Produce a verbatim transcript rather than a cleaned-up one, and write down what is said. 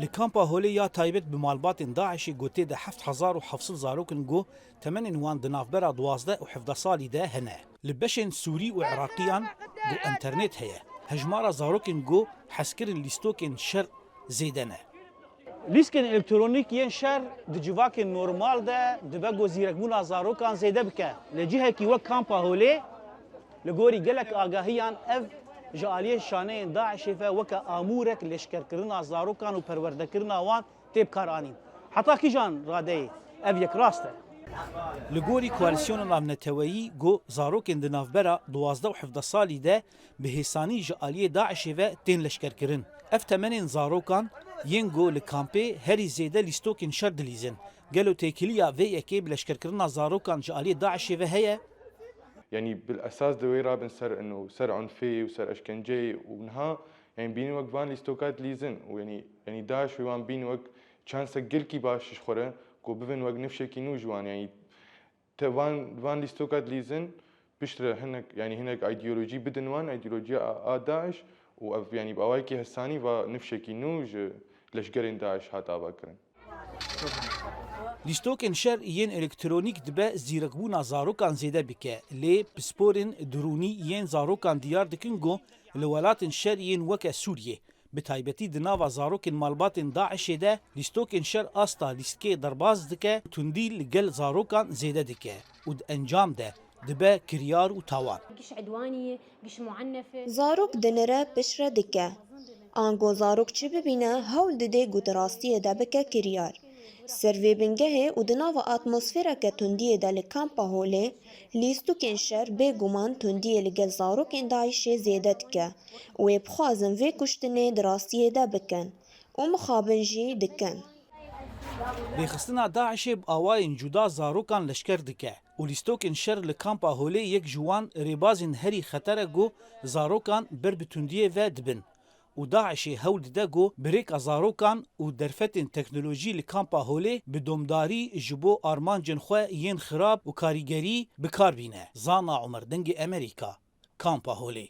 Li kampa Holê ya taybet bi malbatên DAIŞê ku tê de heft hezar û heft sed zarok in ku temenên wan di navbera duwazdeh û hevdeh salî de hene. Li beşên Sûrî û Iraqiyan ku enternet heye, hejmara zarokên ku hez kirin lîstokên şer zêde ne. Lîstikên elektronîk yên şer di civakên normal de dibe ku zîrekbûna zarokan zêde bike. Li cihekî wek kampa Holê, li gorî gelek agahiyan ev ji aliyê şaneyên DAIŞê ve weke amûrek leşkerkirina zarokan û perwerdekirina wan tê bikaranîn. Heta kîjan radeyê ev yek rast e? Li gorî Koalîsyona Navneteweyî ku zarokên di navbera duwazdeh û hevdeh salî de bi hêsanî ji aliyê DAIŞê ve tên leşkerkirin. Ev temenên zarokan yên ku li kampê herî zêde lîstokên şer dilîzin. Gelo têkiliya vê yekê bi leşkerkirina zarokan ji aliyê DAIŞê ve heye? Yanî bil esas di wê rabin ser ino, ser unfê û ser eşkenceyê û niha, yanî bînin wek van lîstoka dilîzin û yanî, yanî DAIŞ wê wan bîn wek çansek gelkî baş ji xwe re ku bibin wek nifşekî nû ji wan, yanî te van, van lîstoka dilîzin piştre hinek, yanî hinek îdeolojî bidin wan, îdeolojiya a, a DAIŞ û ev, yanî bi awayekî hesanî va nifşekî nû ji leşgerên DAIŞ hat avakirin. Lîstokên şer yên elektronîk dibe zîrekbûna zarokan zêde bike, lê pisporên dirûnî yên zarokan diyar dikin ku li welatên şer yên weke Sûriyê, bi taybetî di nava zarokên malbatên DAIŞê de lîstokên şer asta lîstikê derbas dike, tundî li gel zarokan zêde dike û di encam de dibe kiryar û tawan. Giş edwanî ye, giş muennef e. Zarok dinire piştre dike. Ango zarok çi bibîne, hewl dide ku di rastiyê de bike kiryar. Ser vê bingehê û di nava atmosfereke tundiyê de li kampa Holê, lîstikên şer bêguman tundiyê li gel zarokên DAIŞê zêde dike û wê bixwazin vê kuştinê di rastiyê de bikin û mixabin jî dikin. Rêxistina DAIŞê bi awayên cuda zarokan leşker dike û lîstokên şer li kampa Holê yek ji wan rêbazên herî xeter e ku zarokan ber bi tundiyê ve dibin û DAIŞê hewl dide ku bi rêka zarokan û derfetên teknolojî li kampa Holê bi domdarî ji bo armancên xwe yên xirab û karîgerî bi kar bîne. Zana Omer, Dengê Emerîka, Kampa Holê.